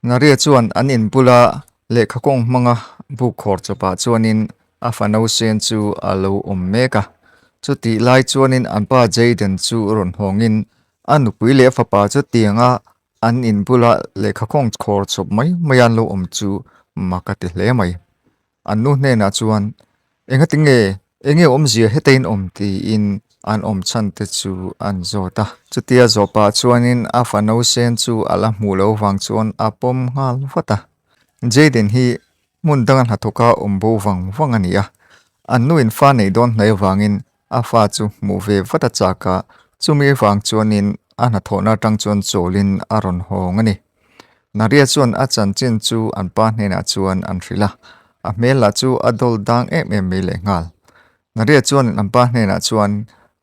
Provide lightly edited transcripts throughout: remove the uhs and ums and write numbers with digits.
Naria chuan an in bula lehkha kawng hmanga buk khawr chawpah chuanin a fa nausen chu a lo awm mek a. Chutih lai chuanin an pa Jayden chu rawn hawngin a nupui leh a fapa chu tianga an in bula lehkha kawng khawr chawp mai mai a an lo awm chu mak a ti hle mai. An nu hnenah chuan, Engati nge, enge awmzia heta in awm? tiin an awm chhan te chu an zawt a. Chutia zawh pah chuanin a fano sen chu a la hmuh loh vang chuan a pawm nghal vat a. Jayden hi hmun danga hnathawka awm bo vang vang a ni a, an nuin fa neih dawn hnai avangin a fa chu hmuh ve vat a chak a, chumi vang chuanin a hnathawhna atang chuan chawlin a rawn hawng a ni. Naria chuan a chanchin chu an pa hnenah chuan an hrilh a, a hmel lah chu a dawl dang em em mai leh nghal. Naria chuan an pa hnenah chuan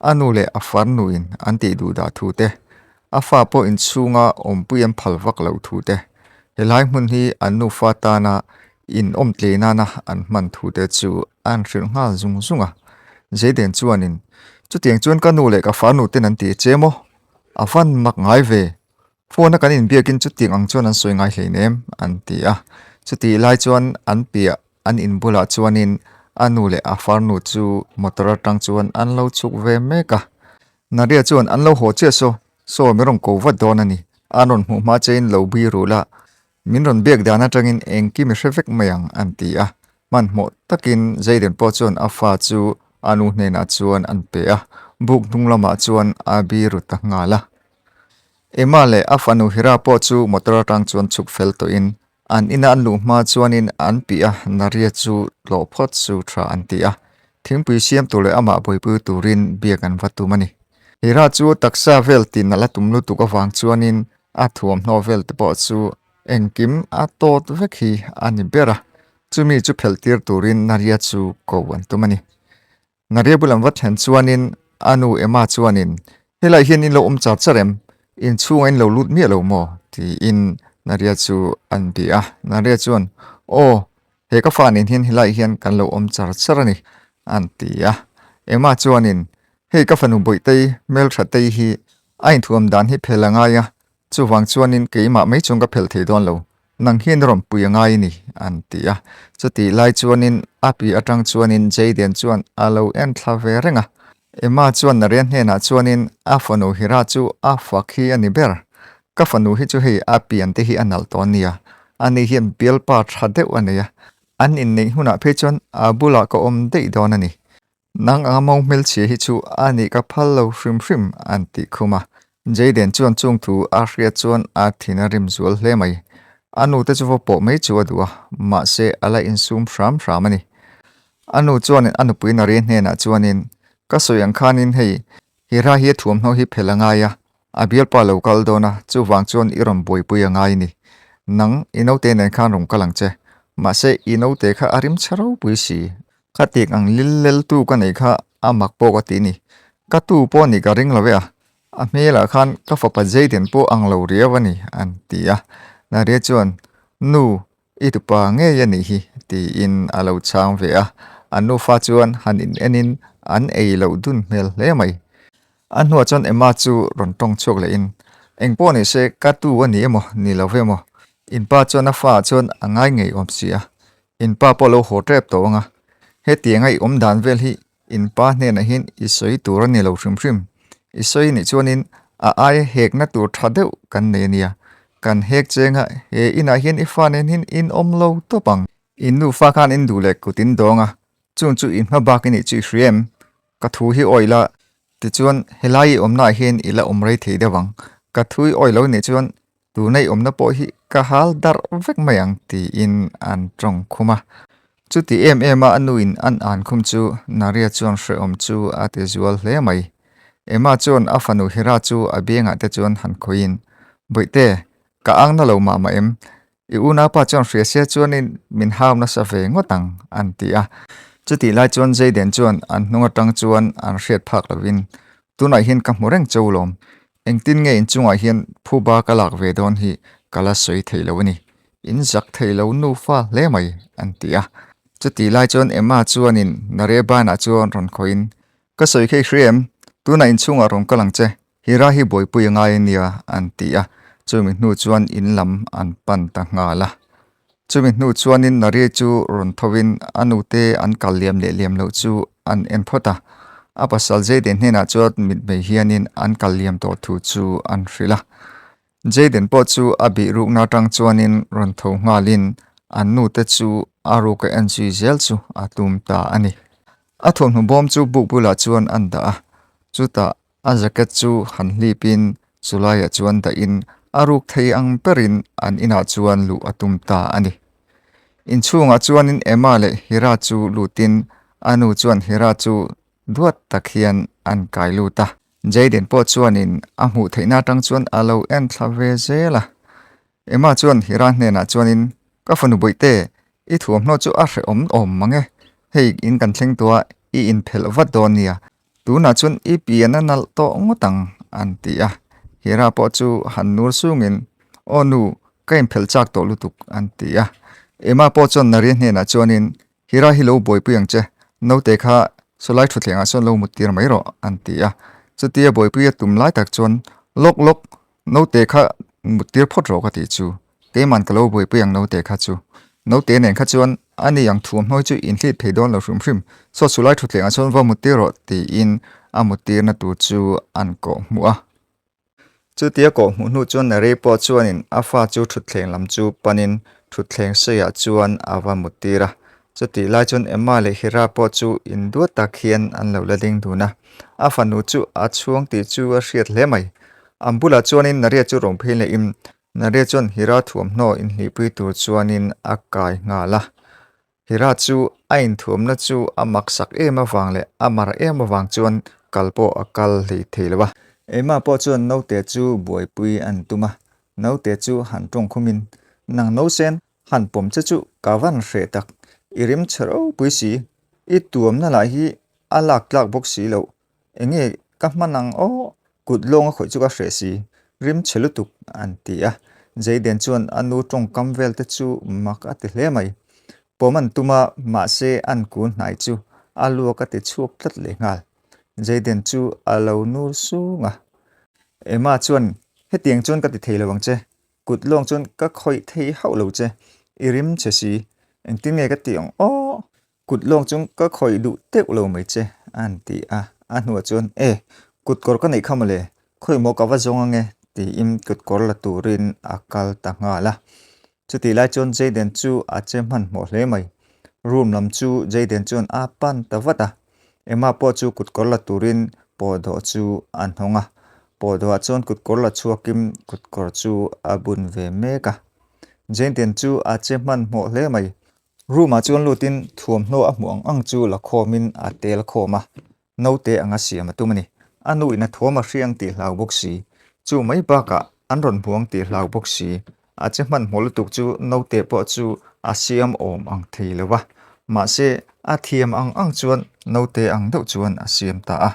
a nu leh a farnuin an tih duh dah thu te, a fa pawh inchhunga awmpui an phal vak loh thu te, helai hmun hi an nufa tana inawm tlei nana an hman thu te chu an hrilh nghal zung zung a. Zayden chuanin, Chutiang chuan ka nu leh ka farnu ten an ti che maw? A van mak ngai ve! Phone a kan inbiakin chutiang ang chuan an sawi ngai hleinem an ti a. Chutih lai chuan an piah an in bulah chuanin a nu leh a farnu chu motor atang chuan an lo chhuk ve mek a. Naria chuan an lo haw chiah saw, saw min rawn ko vat dawn a ni. An rawn hmuh hma chein lo bui rul a, min rawn biak dan atangin engkim i hre vek mai ang an ti a. Hmanhmawh takin Jayden pawh chuan a fa chu a nu hnenah chuan an pe a, buk hnung lamah chuan a biru ta nghal a. Emma leh a fanu Hira pawh chu motor atang chuan chhuk fel tawhin an ina an luh hma chuanin an piah a Naria chu tlawh phawt chu tha an ti a, thingpui siam tur leh amah buaipui turin biak an va tum a ni. Hira chu taksa vel tin a la tum lutuk avang chuanin a thuamhnaw vel te pawh chu engkim a tawt vek hi a ni ber a, chumi chu phelh tir turin Naria chu ko an tum a ni. Naria bul an va thlen chuanin a nu Emma chuanin, Helaiah hian in lo awm char char em? Inchhungah in lo lut miah lo maw? tiin Naria chu an bih a. Naria chuan, Aw, he ka fa nen hian helaiah hian kan lo awm char char a ni, an ti a. Emma chuanin, Hei ka fanu Bawihtei, hmelthatei hi a inthuam dan hi phel a ngai a, Chuvang chuanin keimah mai chuan ka phelh thei dawn lo, nang hian rawn pui a ngai a ni, an ti a. Chutih lai chuanin a pi atang chuanin Jayden chuan a lo en thla ve reng a. Emma chuan Naren hnenah chuanin a fanu Hira chu a fak hi a ni ber. Ka fanu hi chu hei a pian te hi a nalh tawh nia, ani hian bialpa tha deuh a nei a, an inneih hunah phei chuan a bulah ka awm daih dawn a ni. Nang anga mau hmelchhia hi chu a nih ka phal lo hrim hrim, an tih khum a. Jayden chuan chung thu a hriat chuan a thin a rim zual hle mai. A nu te chu va pawh mai chu a duh a, mahse a la insum hram hram a ni. A nu chuanin a nupui Nari hnenah chuanin, Ka sawi ang khanin hei, Hira hi a thuamhnaw hi phel a ngai a, a bialpa lo kal dawn a, chuvang chuan i rawn buaipui a ngai a ni. Nang, i naute nen khan rawn kal ang che. Mahse i naute kha a rim chhe ropui si. Ka tik ang lil lel tu ka nei kha a mak pawh ka ti ni. Ka tu pawh nih ka ring lo e a, a hmelah khan ka fapa Jayden pawh ang lo riau a ni an ti a. Naria chuan, Nu, i tupa ngei a nih hi tiin a lo chhang ve a. An nufa chuan han in enin an ei loh dun hmel hle mai. A hnuah chuan Emma chu rawn tawng chhuak lehin, Eng pawh ni se ka tu a ni emaw ni lo ve maw? In pa chuan a fa ah chuan a ngai ngei awm si a, In pa pawh lo haw tep tawh ang a, hetianga i awm dan vel hi in pa hnenah hian i sawi tur a ni lo hrim hrim. I sawi nih chuanin a aia hekna tur tha deuh kan nei a nia. Kan hek cheng a, he inah hian i fa nen hian in awm lo tawp ang. In nufa khan in duh leh kut in dawng a, chung chu in hma bak i nih chu i hria em? Ka thu hi awih la, tichuan helai i awmnaah hian i la awm rei thei deuh ang. Ka thu i awih lo nih chuan Tuna i awmna pawh hi ka hal darh vek mai ang tiin an tawng khum a. Chuti em em a a nuin an an khum chu Naria chuan hrehawm chu a ti zual hle mai. Emma chuan a fanu Hira chu a biangah te chuan han khawiin, Bawihte, ka ang na lo mah mah em? I unaupa chuan hria sia chuanin min hau nasa ve ngawt ang an ti a. Chutih lai chuan Jayden chuan an hnung atang chuan an hriat phak lovin, Tunah hian ka hmu reng cheu lawm. Engtin nge inchungah hian phuba ka lak ve dawn hi ka la sawi thei lo a ni. In zak thei lo nufa hle mai, an ti a. Chutih lai chuan Emma chuanin Narebanah chuan rawn khawihin, Ka sawi kha i hria em? Tunah inchhungah rawn kal ang che. Hira hi buaipui a ngai a nia, an ti a. Chumi hnu chuan in lam an pan ta nghal a. Chumi hnu chuanin Nari chu rawn thovin a nute an kal liam leh liam loh chu an en phawt a. A pasal Jayden hnenah chuan mitmei hianin an kal liam tawh thu chu an hrilh a. Jayden pawh chu a bih rukna atang chuanin rawn tho nghalin an nute chu a ruka en zui zel chu a tum ta a ni. A thuamhnaw bawm chu buk bulah chuan an dah a, chutah a jacket chu han hlipin chulaiah chuan dahin a ruk thei ang berin an inah chuan luh a tum ta a ni. Inchhungah chuanin Emma leh Hira chu lutin a nu chuan Hira chu duat tak hian an kai lut a. Jayden pawh chuanin a hmuh theihna atang chuan a lo en thla ve zel a. Emma chuan Hira hnenah chuanin, Ka fanu bawihte, i thuamhnaw chu a hrehawm awm mang e. Hei in kan thleng tawh a, i inphelh vat dawn nia. Tunah chuan i pian a nalh tawh ngawt ang, an ti a. Hira pawh chu han nur sungin, Aw nu, ka inphelh chak tawh lutuk, an ti a. Emma pawh chuan Naria hnenah chuanin, Hira hi lo buaipui ang che, naute kha sawlai thutthlengah sawn lo mut tir mai rawh, an ti a. Chutia buaipui a tum lai tak chuan, Lawk lawk, naute kha mut tir phawt rawh ka tih chu. Keiman ka lo buaipui ang naute kha chu. Naute nen kha chuan a ni ang thuamhnawi chu inhlit thei dawn lo hrim hrim, saw chulai thutthlengah sawn va mut tir rawh tiin a mut tirna tur chu an kawh hmuh a. Chutia kawh hmuh hnu chuan Nary pawh chuanin a fa chu thutthleng lam chu panin thutthleng seiah chuan a va mut tir a. Chutih lai chuan Emma leh Hira pawh chu induat tak hian an lo la ding dun a. A fanu chu a chhuang tih chu a hriat hle mai. An bulah chuanin Naria chu rawn phei lehin Naria chuan Hira thuamhnaw inhlihpui tur chuanin a kai nghal a. Hira chu a inthuamna chu a maksak em avang leh a mar em avang chuan kal pawh a kal hlei thei lo a. Emma pawh chuan naute chu buaipui an tum a, naute chu han tawng khumin, Nang nausen, han pawm che chu ka van hreh tak, i rim chhe ropui si, i tuamna lah hi a lak tlak bawk si loh, Enge ka hman ang aw, kut lawng a khawih chu ka hreh si, rim chhe lutuk an ti a. Jayden chuan a nu tawngkam vel te chu mak a ti hle mai. Pawm an tum a, mahse an kun hnai chu a luak a ti chhuak tlat leh nghal. Jayden chu a lo nur sung a. Emma chuan, Hetiang chuan ka ti thei lo ang che, kut lawng chuan ka khawih thei hauh lo che, i rim chhe si, engtin nge ka tih ang aw? Kut lawng chung ka khawih duh teuh lo mai che, a han ti a. A hnuah chuan, E, kut kawr ka neih kha mawle, khawi maw ka va zawng ange, tiin kut kawr la turin a kal ta nghal a. Chutih lai chuan Jayden chu a che hmanhmawh hle mai. Room lam chu Jayden chuan a pan ta vat a. Emma pawh chu kut kawr la turin pawhdawh chu a hnawng a. Pawhdawhah chuan kut kawr la chhuakin kut kawr chu a bun ve mek a. Jayden chu a che hmanhmawh hle mai. Room ah chuan lutin thuamhnaw a hmuh ang ang chu la khawmin a tel khawm a, naute anga siam a tum a ni. A nu in a thuam a hriang tih hlau bawk si, chu mai bakah an rawn hmu ang tih hlau bawk si, a che hmanhmawh lutuk chu naute pawh chu a siam awm ang thei lo va, mahse a thiam ang ang chuan naute ang deuh chuan a siam ta a.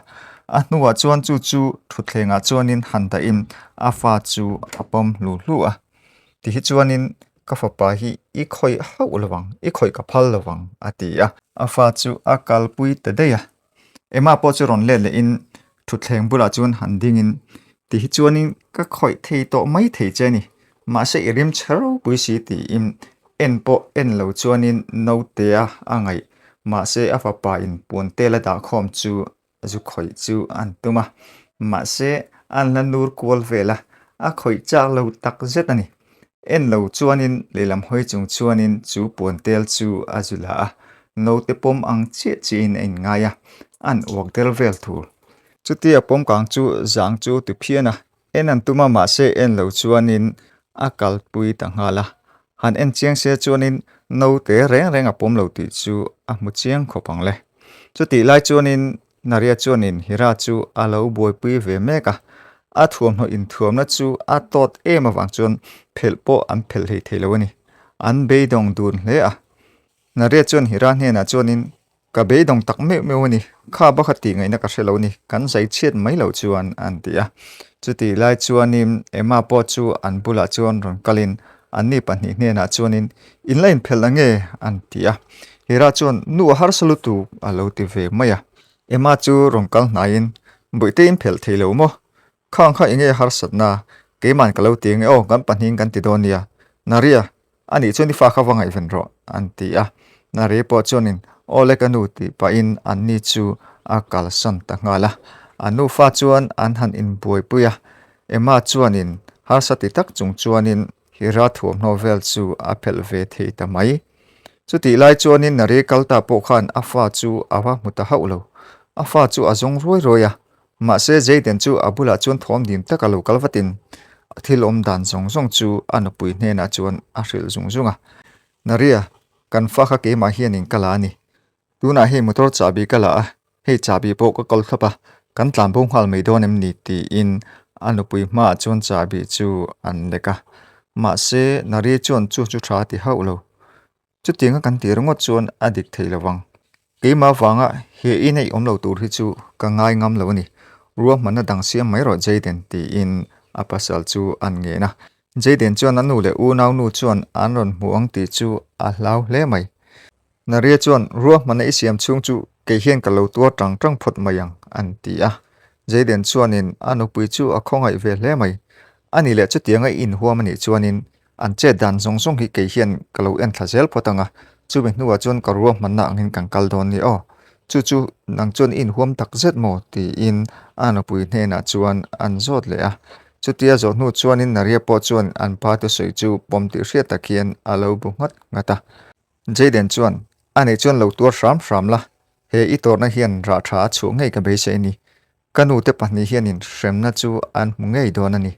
A hnuah chuan chu chu thutthlengah chuanin han dahin a fa chu a pawm hlu hlu a. Tihi chuanin ka fapa hi i khawih hauh lo ang, i khawih ka phal lo ang, a ti a. A fa chu a kalpui ta daih a. Emma pawh chu rawn let lehin thutthleng bulah chuan han dingin, Tihi chuanin ka khawih thei tawh mai thei che a ni, mahse i rim chhe ropui si tiin en pawh en lo chuanin Notea a ngaih, mahse a fapa in puantel a dahkhawm chu zu khawih chu an tum a, mahse an la nur kual vel a, a khawih chak lo tak zet a ni. En lo chuanin lehlam hawi chung chuanin chu puan tel chu a zu la a, naute pawm ang chiah chiahin a inngai a, an uak der vel thur. Chutia pawm kang chu zang chu ti phian a, en an tum a mahse en lo chuanin a kalpui ta nghal a, han en chiang se chuanin naute reng reng a pawm lo tih chu a hmu chiang khawp ang le. Chutih lai chuanin Naria chuanin Hira chu a lo buaipui ve mek a, a thuamhnaw inthuamna chu a tawt em avang chuan phelh pawh an phelh hlei thei lo a ni. An beidawng dun hle a. Naria chuan Hira hnenah chuanin Ka beidawng tak meuh meuh a ni, kha bakhat tih ngaihna ka hre lo a ni, kan zai chhiat mai loh chuan an ti a. Chutih lai chuanin Emma pawh chu an bulah chuan rawn kalin anni pahnih hnenah chuanin in la inphelh ang nge an ti a. Hira chuan nu a harsa lutuk a lo ti ve mai a. Emma chu rawn kal hnaiin Bawihte in phelh thei lo maw? Khang kha enge harsatna? Keiman ka lo ti ang e aw, kan pahnihin kan ti dawn nia. Naria, a nih chuan i fa kha va ngaihven rawh, an ti a. Naria pawh chuanin, Aw le ka nu tih pahin anni chu a kalsan ta nghal a. An nufa chuan an han inbuaipui a, Emma chuanin harsa ti tak chung chuanin Hira thuamhnaw vel chu a phelh ve thei ta mai. Chutih lai chuanin Naria kal ta pawh khan a fa chu a va hmu ta hauh lo. A fa chu a zawng ruai ruai a, Mahse Jayden chu a bulah chuan thawm dim taka lo kal vatin a thil awm dan zawng zawng chu a nupui hnenah chuan a hrilh zung zung a. Naria, kan fa kha keimah hianin ka la a ni. Tunah hei motor chahbi ka la a, hei chahbi pawh ka kawl thlawp a, kan tlan bo nghal mai dawn em ni tiin a nupui hmaah chuan chahbi chu an lek a. Mahse Naria chuan chu chu tha a ti hauh lo. Chutianga kan tih ringawt chuan a dik thei lo vang. Keimah vanga he i neih awm lo tur hi chu ka ngai ngam lo a ni. Ruahmanna dang siam mai rawh Jayden tiin a pasal chu an ngen a. Jayden chuan a nu leh unau nu chuan an rawn hmu ang tih chu a hlau hle mai. Naria chuan ruahmanna i siam chhung chu kei hian ka lo tuar tang tang phawt mai ang an ti a. Jayden chuanin a nupui chu a khawngaih ve hle mai. Ani leh chutianga i inhuam a nih chuanin An chet dan zawng zawng hi kei hian ka lo en thla zel phawt ang a, chumi hnuah chuan ka ruahmanna angin kan kal dawn ni aw. Chu chu nang chuan i inhuam tak zet maw? tiin a nupui hnenah chuan an zawt leh a. Chutia zawh hnu chuanin Naria pawh chuan an pa thusawi chu pawm tih hriat tak hian a lo bu nghat nghat a. Jayden chuan, A nih chuan lo tuar hram hram la, he i tawrhna hian rah tha a chhuah ngei ka beisei a ni. Ka nute pahnih hianin hremna chu an hmu ngei dawn a ni.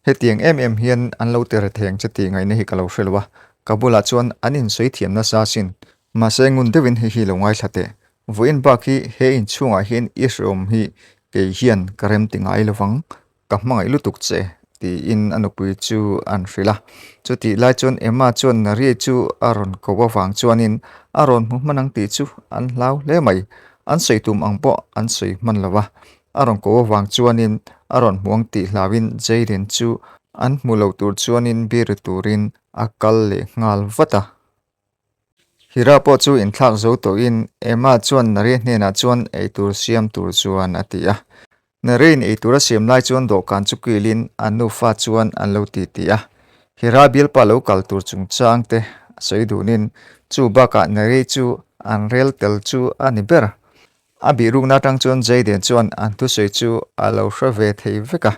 Hetiang em em hian an lo tere thei ang che tih ngaihna hi ka lo hre lo a, ka bulah chuan an insawi thiam nasa asin. Mahse ngun deuhin hei hi lo ngaithla teh. Vawiin bak hi he inchhungah hian i hreawm hi kei hian ka rem ti ngai lo vang, ka hmangaih lutuk che, tiin a nupui chu an hrilh a. Chutih lai chuan Emma chuan Nariei chu a rawn ko avang chuanin a rawn hmu hman ang tih chu an hlau hle mai. An sawi tum ang pawh an sawi hman lo a, A rawn ko avang chuanin a rawn hmuang tih hlauin Jayden chu an hmu lo tur chuanin biri turin a kal leh nghal vat a. Hira pawh chu inthlak zo tawhin Emma chuan Nare hnenah chuan eitur siam tur chuan a ti a. Nare-in eitur a siam lai chuan dawhkan chu kilin an nufa chuan an lo ti ti a. Hira bialpa lo kal tur chungchang te a sawi dunin chu bakah Nare chu an rel tel chu a ni ber. A bihrukna atang chuan Jayden chuan an thusawi chu a lo hre ve thei vek a.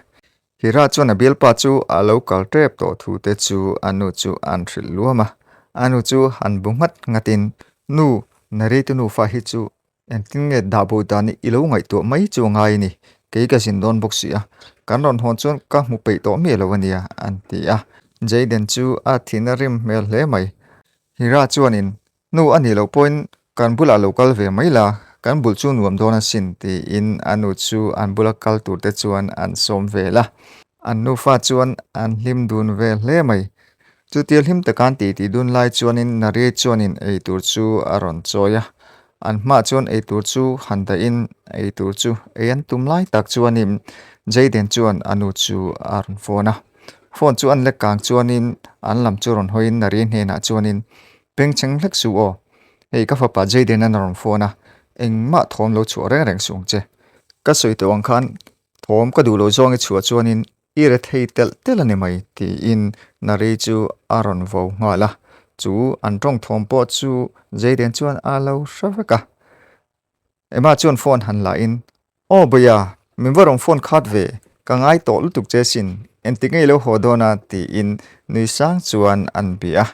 Hira chuan a bialpa chu a lo kal tep tawh thu te chu a nu chu an hrilh luam a. A nu chu han bu nghat nghatin, Nu, Narite nufa hi chu engtin nge dah bo dan i lo ngaihtuah mai chu a ngai a ni. Kei ka zin dawn bawk si a, kan rawn hawn chuan ka hmu peih tawh miah lo a nia, an ti a. Jayden chu a thin a rim hmel hle mai. Hira chuanin Nu a nih loh pawhin kan bulah lo kal ve mai la, kan bul chu nuam dawn asin tiin a nu chu an bula kal tur te chuan an sawm vel a. An nufa chuan an hlim dun ve hle mai. Chutia hlim taka an titi dun lai chuanin Nariei chuanin eitur chu a rawn chawi a. An hmaah chuan eitur chu han dahin eitur chu ei an tum lai tak chuanin Jayden chuan a nu chu a rawn phone a. Phone chu an lek kang chuanin an lam chu rawn hawiin Nariei hnenah chuanin Pengchheng hlek suh aw. Hei ka fapa Jayden an a rawn phone a, engmah thawm lo chhuah reng reng suh ang che. Ka sawi tawh ang khan thawm ka duh loh zawng i chhuah chuanin i re thei telh telh a ni mai tiin Nari chu a rawn vo nghal a. Chu an tawng thawm pawh chu Jayden chuan a lo hre vek a. Emma chuan phone han la in, Aw Bawia, min va rawn phone khat ve, ka ngai tawh lutuk che sin, engtik ngei lo haw dawn a tiin nui sang chuan an bia a.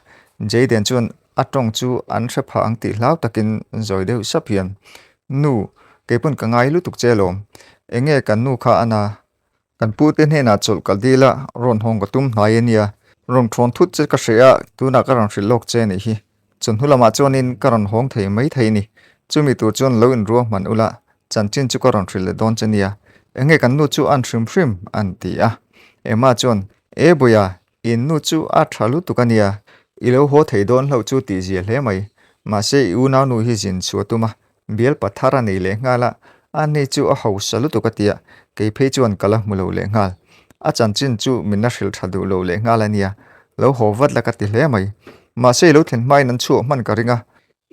Jayden chuan a tawng chu an hre phah ang tih hlau takin zawi deuh sap hian, Nu, keipawn ka ngai lutuk che alawm, enge kan nu kha a na? Kan pute hnenah chawlh ka dil a, rawn hawng ka tum hnai a nia. Rawn thawn thut che ka hreh a, tunah ka rawn hrilh lawk che a nih hi. Chawhnu lamah chuanin ka rawn hawng thei mai thei a ni. Chumi tur chuan lo inruah hman ula, chanchin chu ka rawn hrilh leh dawn che nia. Enge kan nu chu an hrim hrim? an ti a. Emma chuan, E Bawia, in nu chu a tha lutuk a nia. I lo haw thei dawn hlauh chu tih zia hle mai. Mahse i unau nu hi zin chhuah tum a, Bial pathar a nei leh nghal a, a ni chu a hausa lutuk a tia, kei phei chuan ka la hmu lo leh nghal. A chanchin chu min la hrilh tha duh lo leh nghal a nia, lo haw vat la ka ti hle mai. Mahse i lo thlen hmain an chhuah hman ka ring a,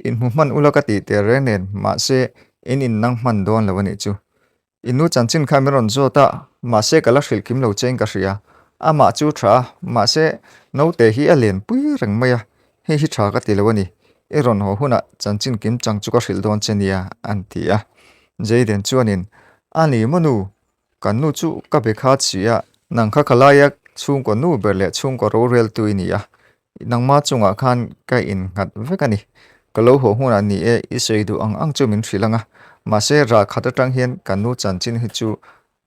inhmu hman ula ka tih ter reng nen, mahse in innang hman dawn lo a nih chu. I nu chanchin kha min rawn zawt a, mahse ka la hrilh kim lo chein ka hria. Amah chu tha a, mahse naute hi a lenpui reng mai a, hei hi tha ka ti lo a ni. I rawn haw hunah chanchin kim chang chu ka hrilh dawn che nia, an ti a. Jayden chuanin, A ni maw nu, kan nu chu ka be kha chi a, nang kha khalaia chhungkaw nu ber leh chhungkaw roreltu i ni a, nangma chungah khan ka innghat vek a ni. Ka lo haw hunah ni e, i sawi duh ang ang chu min hrilh ang a, mahse ralkhat atang hian kan nu chanchin hi chu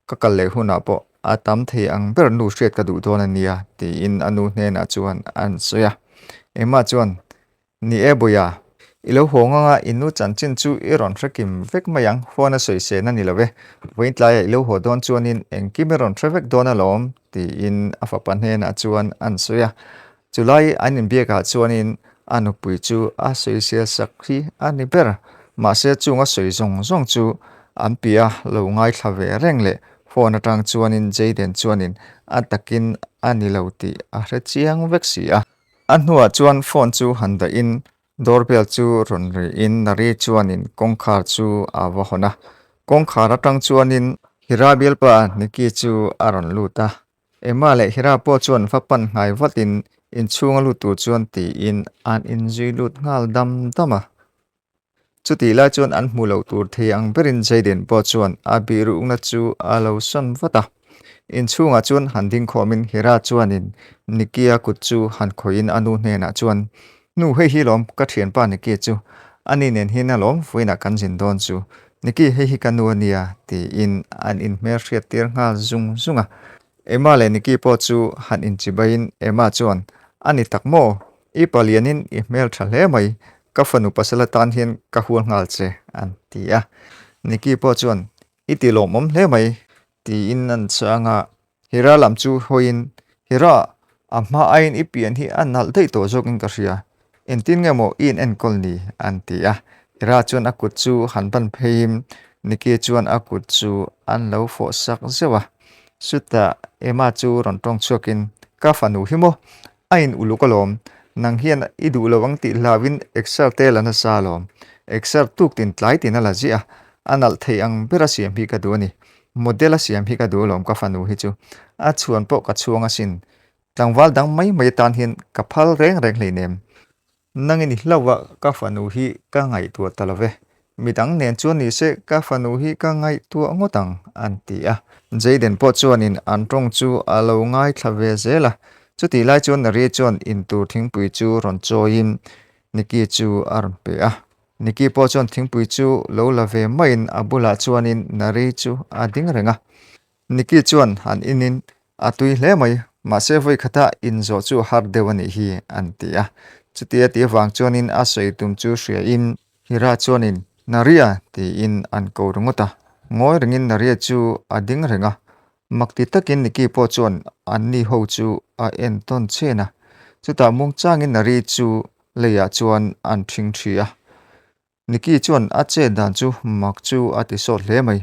Ka kal leh hunah pawh a tam thei ang ber nu hriat ka duh dawn a nia, tiin a nu hnenah chuan an sawi a. Emma chuan, Ni e Buia, i lo haw ngang a, i nu chanchin chu i rawn hre kim vek mai ang, phone a sawi sen a ni lo e. Vawiin tlaiah i lo haw dawn chuanin engkim i rawn hre vek dawn alawm, tiin a fapa hnenah chuan an sawi a. Chulai an inbiakah chuanin a nupui chu a sawisel sak hi a ni ber. Mahse chung a sawi zawng zawng chu an piah a lo ngaithla ve reng leh phone atang chuanin Jayden chuanin a takin a ni lo tih a hre chiang vek si a. A hnuah chuan phone chu han dahin doorbell chu rawn rihin Nari chuanin kawngkhar chu a va hawn a. Kawngkhar atang chuanin Hira bialpa Nikki chu a rawn lut a. Emma leh Hira pawh chuan va pan nghai vatin inchhung a lut tur chuan tiin an inzui lut nghal dam dam a. Chutih lai chuan an hmu loh tur thei ang berin Jayden pawh chuan a bihrukna chu a lo sawn vat a. Inchhungah chuan han ding khawmin Hira chuanin Nicky-a kut chu han khawihin a nu hnenah chuan, Nu, hei hi lawm ka thianpa Nicky chu, ani nen hian alawm vawiinah kan zin dawn chu. Nicky, hei hi ka nu a nia, tiin an inhmelhriat tir nghal zung zung a. Emma leh Nicky pawh chu han inchibaiin Emma chuan, A ni tak maw? I palianin i hmel tha hle mai, ka fanu pasal atan hian ka hual nghal che, an ti a. Nicky pawh chuan, I ti lawmawm hle mai, tiin an chhang a. Hira lam chu hawiin, Hira, a hma aiin i pian hi a nalh daih tawh zawkin ka hria. Engtin nge maw i in enkawl ni? an ti a. Hira chuan a kut chu han ban pheiin Nikki chuan a kut chu an lo fawh sak zeuh a. Chutah Emma chu rawn tawng chhuakin, Ka fanu hi maw? A in uluk alawm. Nang hian i duh lo ang tih hlauhin exer te la nasa alawm. Exer tuk tin tlai tin a la ziah a, a nalh thei ang bera siam hi ka duh a ni. Model a siam hi ka duh alawm ka fanu hi chu. A chhuan pawh ka chhuang asin. Tlangval dang mai mai atan hian ka phal reng reng hleinem. Nangin i hlauh a ka fanu hi ka ngaihtuah ta lo ve. Midang nen chuan ni se ka fanu hi ka ngaihtuah ngawt ang, an ti a. Jayden pawh chuanin an tawng chu a lo ngaithla ve zel a. Chutih lai chuan Nari chuan intur thingpui chu rawn chawiin Nikki chu a rawn pe a. Nikki pawh chuan thingpui chu lo la ve maiin a bulah chuanin Nari chu a ding reng a. Nikki chuan han inin a tui hle mai, mahse vawi khata inzawh chu har deuh a nih hi an ti a. Chutia tih avang chuanin a sawi tum chu hriain Hira chuanin Naria tiin an ko ringawt a. Ngawi rengin Naria chu a ding reng a, Makti takin Nikki pawh chuan anni ho chu a en tawn chen a, chutah muangchangin Nari chu leiah chuan an ṭhing ṭhi a. Nikki chuan a chet dan chu mak chu a ti sawt hle mai.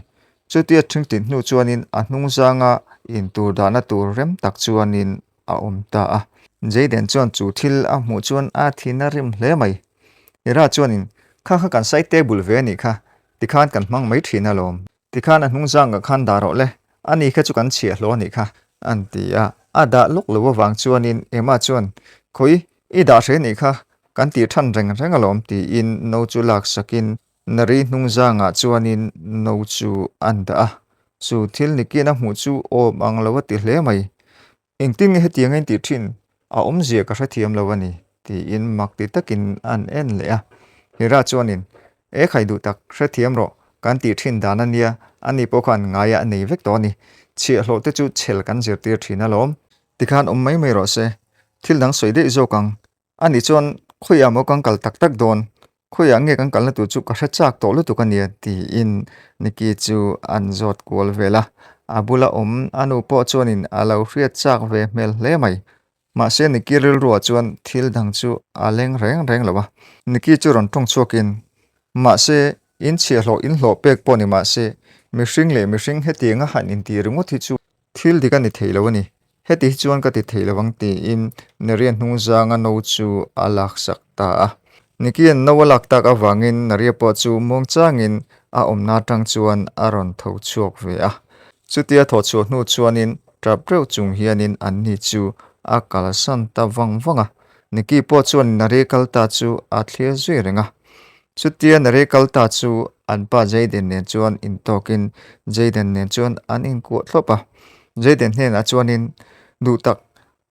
Chutia ṭhing tit hnu chuanin a hnung zanga intur dahna tur rem tak chuanin a awm ta a. Jayden chuan chu thil a hmuh chuan a thin a rim hle mai. Hira chuanin, Kha kha kan side table ve a nih kha, tikhan kan hmang mai ṭhin alawm. Tikhan a hnung zangah khan dah rawh le, ani kha chu kan chhiah hlawh a nih kha, an ti a. A dah lawk lo avang chuanin Emma chuan, Khawi, i dah hre nih kha, kan tih than reng reng alawm, tiin no chu lak sakin Nari hnung zangah chuanin no chu an dah a. Chu thil nikin a hmuh chu awm ang lo a ti hle mai. Engtin nge hetiang a intih thin? A awmzia ka hrethiam lo a ni, tiin mak ti takin an en leh a. Hira chuanin, E khai duh tak, hrethiam rawh, kan tih thin dan a nia, ani pawh khan ngaia a nei vek tawh a ni. Chhiahhlawh te chu chhel kan zirtir thin alawm. Tikhan awm mai mai rawh se, thil dang sawi daih zawk ang, Ani chuan, Khawiah maw kan kal tak tak dawn? Khawiah nge kan kalna tur chu ka hre chak tawh lutuk a nia, tiin Nikki chu an zawt kual vel a. A bula awm a nu pawh chuanin a lo hriat chak ve hmel hle mai. Mahse Nikki rilruah chuan thil dang chu a leng reng reng lo a. Nikki chu rawn tawng chhuakin, Mahse, in chhiahhlawh in hlawh pek pawh ni mahse, mihring leh mihring hetianga han intih ringawt hi chu Thil dik a ni thei lo a ni. Heti hi chuan ka ti thei lo ang tiin Naria hnung zanga no chu a laksak ta a. Nikian no a lak tak avangin Naria pawh chu muangchangin a awmna atang chuan a rawn tho chhuak ve a. Chutia thaw chhuah hnu chuanin Tap reuh chung hianin anni chu a kalsan ta vang vang a. Nikki pawh chuan Nare kal ta chu a thlir zui reng a. Chutia Nare kal ta chu an pa Jayden nen chuan intawkin Jayden nen chuan an inkuah thlawp a. Jayden hnenah chuanin, Duh tak,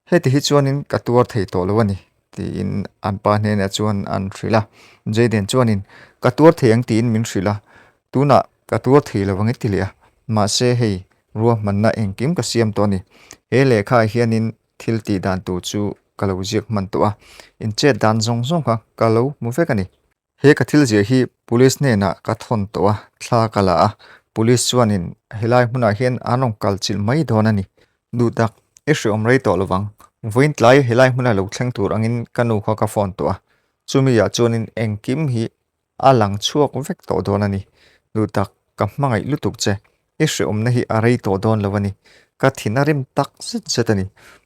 heti hi chuanin ka tuar thei tawh lo a ni, tiin an pa hnenah chuan an hrilh a. Jayden chuanin, Ka tuar thei ang tiin min hrilh a, tunah ka tuar thei lo ang i ti leh a. Mahse hei, ruahmanna engkim ka siam tawh a ni. He lehkhaah hianin Thil tih dan tur chu ka lo ziak hman tawh a, in chet dan zawng zawng kha ka lo hmu vek a ni. He ka thil ziah hi Police hnenah ka thawn tawh a, thla ka la a, Police chuanin helai hmunah hian an rawn kal chilh mai dawn a ni. Duh tak, i hreawm rei tawh lovang. Vawiin tlai helai hmuna lo thleng tur angin ka nu kha ka phone tawh a, chumi ah chuanin engkim hi A lang chhuak vek tawh dawn a ni. Duh tak, ka hmangaih lutuk che. I hreawmna hi a rei tawh dawn lo a ni. Ka thin a rim tak zet zet a ni.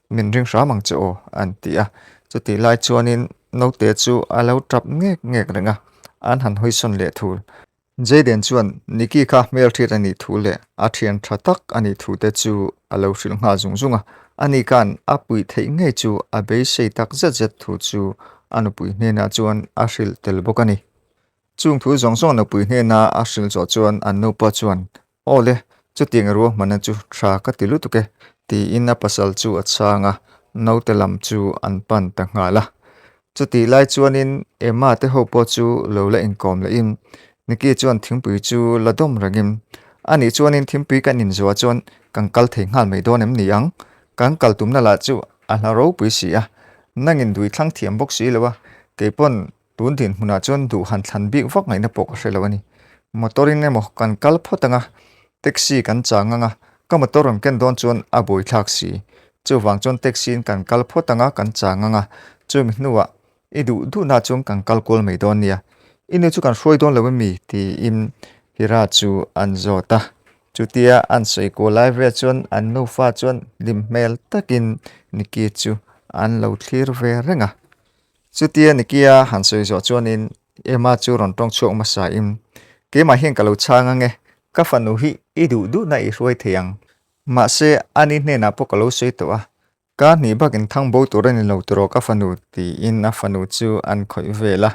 Min ring hram ang che aw, an ti a. Chutih lai chuanin naute chu a lo tap ngek ngek reng a, an han hawisawn leh thul. Jayden chuan Nikki kha hmelhriat a nih thu leh a thian tha tak a nih thu te chu a lo hrilh nghal zung zung a. Ani khan a puih theih ngei chu a beisei tak zet zet thu chu a nupui hnenah chuan a hrilh tel bawk a ni. Chung thu zawng zawng nupui hnena a hrilh zawh chuan an nupa chuan, Aw le, chutiang ruahmanna chu tha ka ti lutuk e, tiin a pasal chu a chhang a, naute lam chu an pan ta nghal a. Chutih lai chuanin Emma te ho pawh chu lo la inkawm lehin Nikki chuan thingpui chu la dawm rengin, Anih chuanin thingpui kan inzuah chuan kan kal thei nghal mai dawn em ni ang? Kan kal tumna lah chu a hla ropui si a, nangin dui thlang thiam bawk si lo a, kei pawn tun dinhmunah chuan duh han thlan bik vak ngaihna pawh ka hre lo a ni. Motor in emaw kan kal phawt ang a, taxi kan chang ang a, ka motor rawn ken dawn chuan a buaithlak si. Chuvang chuan taxi in kan kal phawt ang a, kan chang ang a, chumi hnuah I duh duhna chuan kan kal kual mai dawn nia. I nu chu kan hruai dawn lo em mi? tiin Hira chu an zawt a. Chutia an sawi kual lai vel chuan an nufa chuan hlim hmel takin Nikki chu an lo thlir ve reng a. Chutia Nikki-a han sawi zawh chuanin Emma chu rawn tawng chhuak hmasain, Keimah hian ka lo chhang ang e, ka fanu hi i duh duhna i hruai thei ang. Mahse, ani hnenah pawh ka lo sawi tawh a, Ka hnih bakin thang bo tur a ni lo tiraw ka fanu tiin a fanu chu an khawih vel a.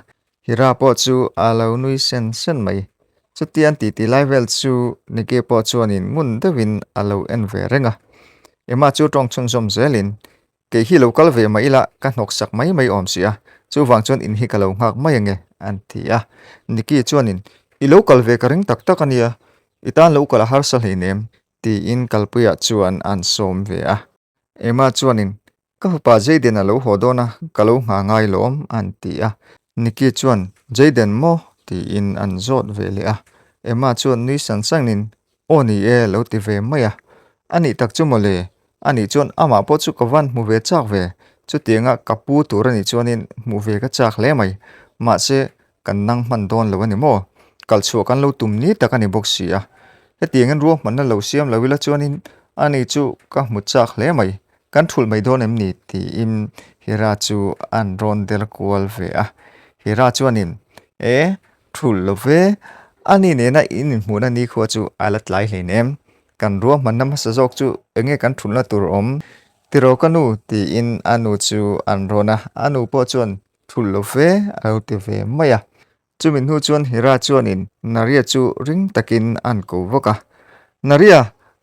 Hira pawh chu a lo nui sen sen mai. Chuti an titi lai vel chu Nikki pawh chuanin ngun deuhin a lo en ve reng a. Emma chu tawng chhunzawm zelin, Kei hi lo kal ve mah ila ka hnawk sak mai mai awm si a, chuvang chuan in hi ka lo nghak mai ange an ti a. Nikki chuanin, I lo kal ve ka ring tak tak a nia, i tan lo kal a harsa hleinem tiin kalpuiah chuan an sawm ve a. Emma chuanin, Ka fapa Jayden a lo haw dawn a, ka lo ngha ngai lawm, an ti a. Nikki chuan, Jayden maw? tiin an zawt ve leh a. Emma chuan nui san sangin, Aw ni e, lo ti ve mai a. A nih tak chu mawle, a nih chuan amah pawh chu ka van hmu ve chak ve. Chutianga ka pu tur a nih chuanin hmuh ve ka chak hle mai. Mahse, Kan nang hman dawn lo a ni maw? Kalchhuah kan lo tum ni tak a ni bawk si a. Hetiangin ruahmanna lo siam lo ila chuanin ani chu ka hmu chak hle mai. Kan thulh mai dawn em ni? tiin Hira chu an rawn der kual ve a. Hira chuanin, E, thulh lo ve. Ani nena in inhmuhna nikhua chu a la tlai hleinem. Kan ruahmanna hmasa zawk chu enge kan thulhna tur awm? Tiraw ka nu? tiin a nu chu an rawn a. A nu pawh chuan, Thul lo ve a lo ti ve mai a. Chumi hnu chuan Hira chuanin Naria chu ring takin a han ko vak a. Naria,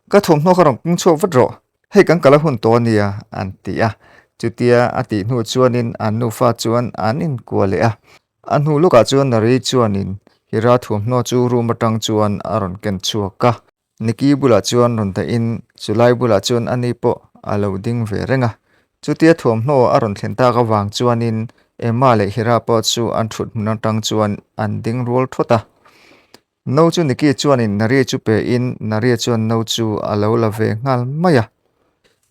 ka thawmhnaw kha rawn kung chhuak vat rawh, hei kan kal a hun tawh a nia, an ti a. Chutia a tih hnu chuanin an nufa chuan an inkuah leh a. A hnu lawkah chuan Naria chuanin Hira thuamhnaw chu room atang chuan a rawn ken chhuak a. Nikki bulah chuan rawn dahin chulai bulah chuan ani pawh a lo ding ve reng a. Chutia thuamhnaw a rawn thlen tak avang chuanin Emma leh Hira pawh chu an thut hmun atang chuan an ding rual thawt a. No chu Nikki chuanin Naria chu pein Naria chuan no chu a lo la ve nghal mai a.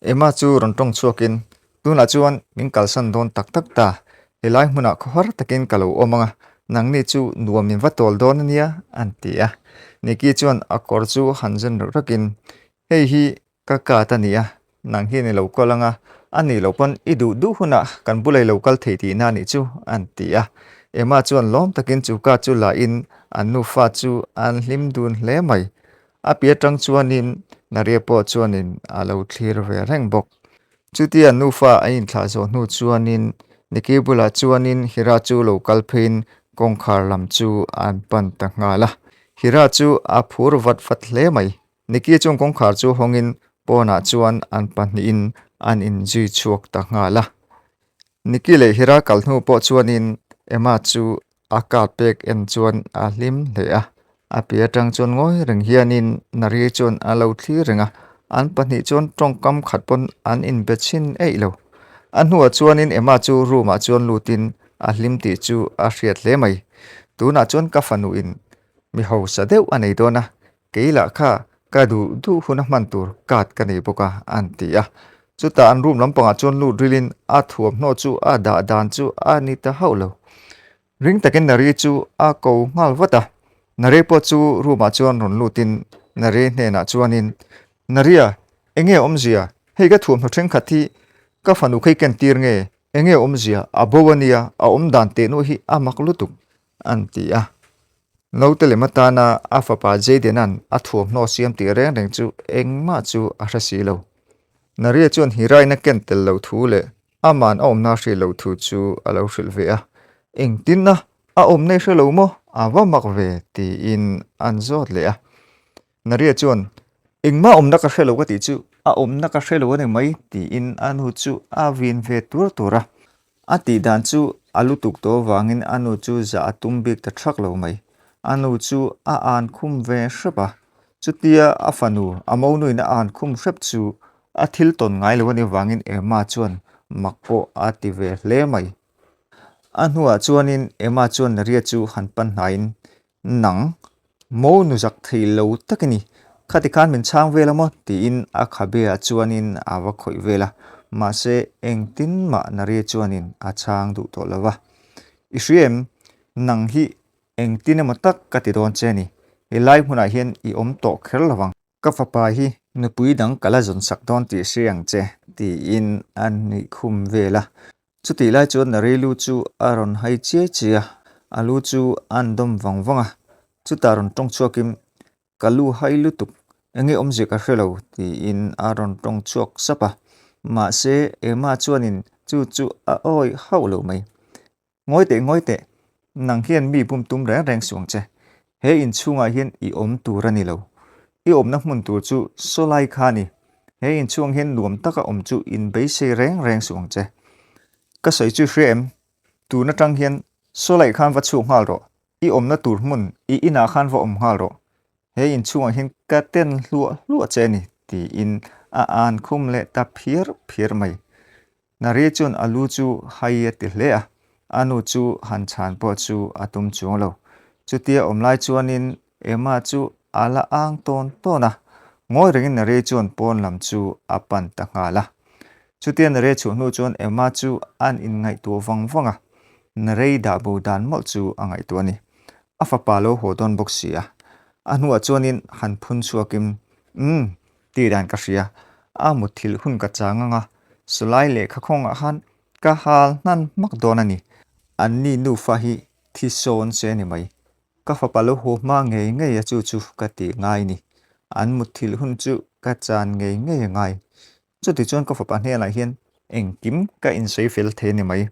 Emma chu rawn tawng chhuakin, Tunah chuan min kalsan dawn tak tak ta, helai hmunah khawhar takin ka lo awm ang a, nangni chu nuam min va tawl dawn a nia, an ti a. Nikki chuan a kawr chu han zen rak rakin, Hei hi ka kat a ni a, nang hian i lo kal ang a, a nih loh pawn i duh duh hunah kan bula i lo kal thei tihna a nih chu, an ti a. Emma chuan lawm takin chu kat chu lahin an nufa chu an hlim dun hle mai. A piah atang chuanin. Naria pawh chuanin a lo thlir ve reng bawk. Chutia an nufa an inthlah zawh hnu chuanin Niki bulah chuanin Hira chu lo kal pheiin kawngkhar lam chu an pan ta nghal a. Hira chu a phur vat vat hle mai. Niki chuan kawngkhar chu hawngin pawnah chuan an pahnihin an inzui chhuak ta nghal a. Niki leh Hira kal hnu pawh chuanin Emma chu a card pek en chuan a hlim hle a. A piah atang chuan ngawi reng hianin Nari chuan a lo thlir reng a, an pahnih chuan tawngkam khat pawn an inbe chhin eih lo. A hnuah chuanin Emma chu room ah chuan lutin a hlim tih chu a hriat hle mai. Tunah chuan ka fanuin mi hausa deuh a nei dawn a, Kei lah kha ka duh duh hun a hman tur card ka nei bawk a, an ti a. Chutah an room lampangah chuan lut rilin a thuamhnaw chu a dah dan chu a ni ta hauh lo. Ring takin Nari chu a ko nghal vat a. Nari pawh chu room ah chuan rawn lutin Nari hnenah chuanin, Naria, enge awmzia? Hei ka thuamhnaw thenkhat hi ka fanu kha i ken tir nge? Enge awmzia? A bo a nia, a awmdan tehnuah hi a mak lutuk, an ti a. Naute lem atana a fapa Jayden-a'n a thuamhnaw siam tih reng reng chu engmah chu a hre si lo. Naria chuan Hiraina ken tel loh thu leh ama'n a awmna a hrilh loh thu chu a lo hrilh ve a. Engtinna a awmna i hre lo maw? A va mak ve tiin an zawt leh a. Naria chuan, Engmah awmna ka hre lo ka tih chu a awmna ka hre lo a ni mai tiin a nu chu a vin ve tur tur a. A tih dan chu a lutuk tawh avangin a nu chu zah a tum bik ta thak lo mai. A nu chu a an khum ve hrep a. Chutia a fanu a monuin a an khum hrep chu a thil tawn ngai lo a nih avangin Emma chuan mak pawh a ti ve hle mai. A hnuah chuanin Emma chuan Naria chu han pan hnaiin Nang, mo nu zak thei lo tak i ni. Khati khan min chhang vel a maw? tiin a khabe ah chuanin a va khawih vel a. Mahse, engtin mah Naria chuanin a chhang duh tawh lo va. I hria em? Nang hi engtin emaw tak ka ti dawn che a ni. Helai hmunah hian i awm tawh kher lo vang. Ka fapa hi nupui dang ka la zawn sak dawn tih hria ang che, tiin a nuih khum vel a. Chutih lai chuan Nari lu chu a rawn hai chiai chiai a, a lu chu a an dawm vang vang a. Chutah rawn tawng chhuakin, Ka lu hai lutuk, enge awmzia ka hre lo, tiin a rawn tawng chhuak sap a. Mahse, Emma chuanin chu chu a awih hauh lo mai. Ngawi teh, ngawi teh, nang hian mi bum tum reng reng suang che. He inchhungah hian i awm tur a ni lo. I awmna hmun tur chu sawlai kha a ni. He inchhung hian nuam taka awm chu in beisei reng reng suang che. Ka sawi chu hria em? Tun atang hian sawlai khan va chhuak nghal rawh. I awmna tur hmun i inah khan va awm nghal rawh. He inchhungah hian ka ten hluah hluah che a ni, tiin a an khum leh ta phiar phiar mai. Nari chuan a lu chu hai a ti hle a, a nu chu han chhan pawh chu a tum chuang lo. Chutia awm lai chuanin Emma chu a la ang tawn tawn a, ngawi rengin Nari chuan pawn lam chu a pan ta nghal a. Chutia Nari chhuah hnu chuan Emma chu an inngaihtuah vang vang a, Nari dah bo dan mawlh chu a ngaihtuah a ni. A fapa lo haw dawn bawk si a, a hnuah chuanin han phun chhuakin, Umm, Tih dan ka hria. A mutthilh hun ka chang ang a, sawlai lehkha khawngah khan ka hal hnan hmak dawn a ni. Anni nufa hi thi sawn se a ni mai. Ka fapa lo haw hma ngei ngei a chu chu ka tih ngai ni. An mutthilh hun chu ka chan ngei ngei a ngai. Chutichuan ka fapa hnenah hian engkim ka insawi fel thei a ni mai.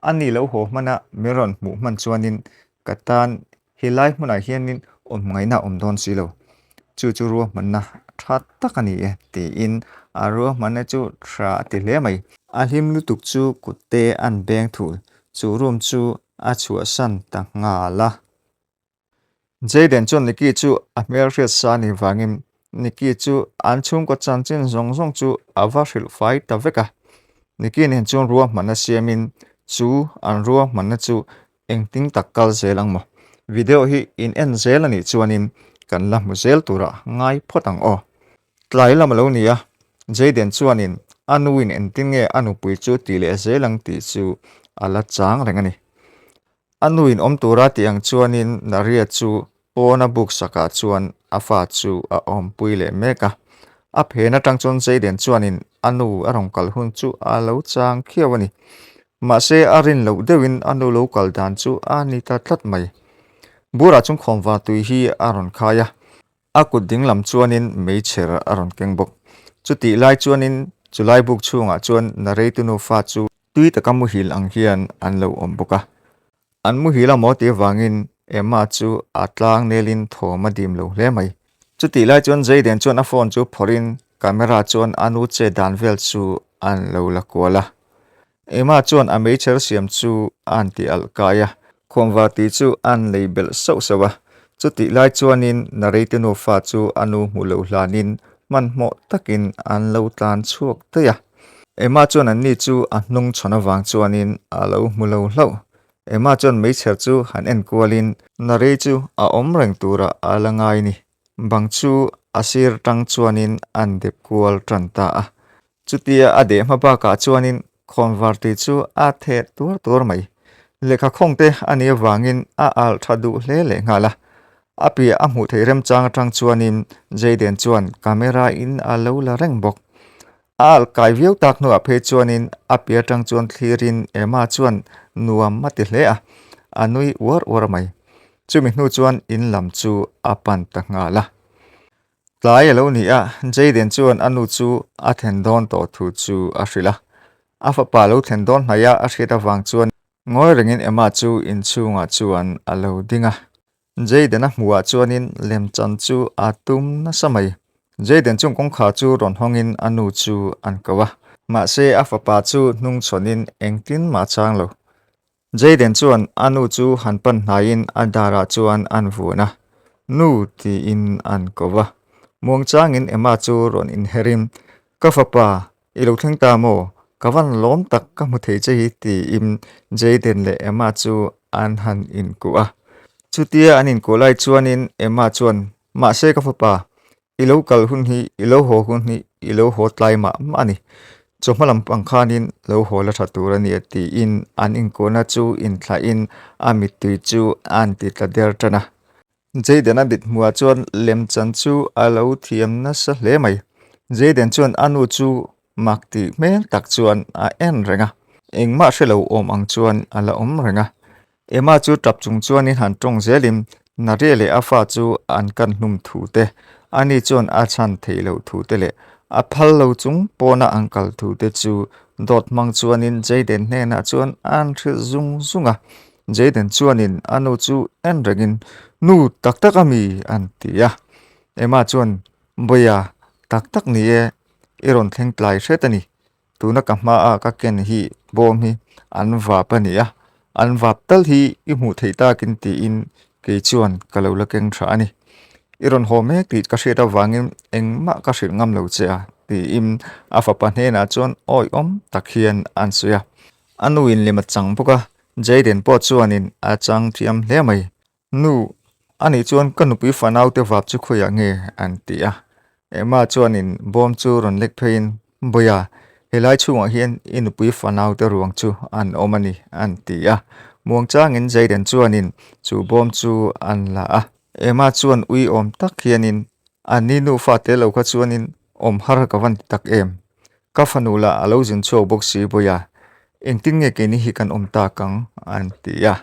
A ni lo haw hmana min rawn hmuh hman chuanin ka tan helai hmunah hianin awm ngaihna a awm dawn si lo. Chu chu ruahmanna tha tak a ni e tiin a ruahmanna chu tha a ti hle mai. A hlim lutuk chu kutte an beng thul, chu room chu a chhuahsan ta nghal a. Jayden chuan Nicky chu a hmel hriat sa ni vangin Nicky chu an chhungkaw chanchin zawng zawng chu a va hrilh fai ta vek a. Nicky nen chuan ruahmanna siamin chu an ruahmanna chu engtin tak kal zel ang maw? Video hi in en zel a nih chuanin kan la hmu zel turah ngai phawt ang aw. Tlai lam a lo ni a, Jayden chuanin a nuin engtin nge a nupui chu tih leh zel ang tih chu a la chang reng a ni. A nuin awm tura tih ang chuanin Naria chu pawna buk sakah chuan a fa chu a awmpui leh mek a. A phen atang chuan Jayden chuanin a nu a rawn kal hun chu a lo chang khiau a ni. Mahse a rin loh deuhin a nu lo kal dan chu a ni ta tlat mai. Burah chuan khawnva tui hi a rawn khai a. A kut dinglam chuanin meichher a rawn keng bawk. Chutih lai chuanin chulai buk chhungah chuan Narei-te nufa chu tui taka muhil ang hian an lo awm bawk a. An muhil a maw tih avangin Emma chu a tlang nelin thawm a dim lo hle mai. Chutih lai chuan Jayden chuan a phone chu phawrhin camera chuan a nu che dan vel chu an lo la kual a. Emma chuan a meichher siam chu a han ti alh kai a, khuamvar tih chu a han lei belh sauh sauh a. Chutih lai chuanin Nareite nufa chu a nu hmuh loh hlanin hmanhmawh takin an lo tlan chhuak daih a. Emma chuan anni chu a hnung chhawn avang chuanin a lo hmu lo hlauh. Emma chuan meichher chu han en kualin Narei chu a awm reng turah a la ngai ni. Bang chu a sir tang chuanin an dep kual tan ta a. Chutia a deh hma bakah chuanin khawnvar tui chu a theh tuar tuar mai. Lehkha khawng te a nih avangin a alh tha duh hle leh nghal a. A piah a hmuh theih remchang atang chuanin Jayden chuan camera in a lo la reng bawk. A alh kai viau tak hnuah phei chuanin a piah atang chuan thlirin Emma chuan nuam a ti hle a, a nui uar uar mai. Chumi hnu chuan in lam chu a pan ta nghal a. Tlai a lo ni a, Jayden chuan a nu chu a thlen dawn tawh thu chu a hrilh a. A fapa lo thlen dawn hnaih a a hriat avang chuan ngawi rengin Emma chu inchhungah chuan a lo ding a. Jayden a hmuhah chuanin lemchan chu a tum nasa mai. Jayden chuan kawngkhar chu rawn hawngin a nu chu an ko a. Mahse a fapa chu hnungchhawnin engtin mah a chang lo. Jayden chuan a nu chu han pan hnaiin a darah chuan an vun a, Nu tiin an ko va. Muangchangin Emma chu rawn inherin, Ka fapa, i lo thleng ta maw? Ka van lawm tak ka hmu thei che hi tiin Jayden leh Emma chu an han inkuh a. Chutia an inkuh lai chuanin Emma chuan, Mahse ka fapa, I lo kal hun hi, i lo haw hun hi, i lo haw tlai mah mah a ni. Chawhma lam pang khanin lo haw la tha tur a nia tiin an inkuahna chu inthlahin a mittui chu a an ti tla der tan a. Jayden-a mit hmuhah chuan lemchan chu a lo thiam nasa hle mai. Jayden chuan a nu chu mak tih hmel tak chuan a en reng a. Engmah hre lo awm ang chuan a la awm reng a. Emma chu tap chung chuanin han tawng zelin Naria leh a fa chu an kan hlum thu te, ani chuan a chhan theih loh thu te leh a phal lo chung pawna an kal thu te chu dawt hmang chuanin Jayden hnenah chuan an hrilh zung zung a. Jayden chuanin a nu chu en rengin, Nu tak tak a mi? an ti a. Emma chuan, Bawiha, tak tak ni e, i rawn thleng tlai hret a ni. Tuna ka hmaa ka ken hi bawm hi an vap a ni a, an vap tal hi i hmuh theih takin tiin kei chuan ka lo la keng tha a ni. I rawn haw mek tih ka hriat avangin engmah ka hrilh ngam lo che a tiin a fapa hnenah chuan awihawm tak hian an sawi a. A nuin lem a chang bawk a, Jayden pawh chuanin a chang thiam hle mai. Nu, anih chuan ka nupui fanaute vap chu khawiah nge? an ti a. Emma chuanin bawm chu rawn lek pheiin, Bawiha, helai chhungah hian i nupui fanaute ruang chu an awm a ni, an ti a. Muangchangin Jayden chuanin chu bawm chu an la a. Emma chuan uiawm tak hianin, Anni nufa tel lo kha chuanin awm har ka van ti tak em? Ka fanu lah a lo zin chhuak bawk si Bawiha, engtin nge keini hi kan awm tak ang? an ti a.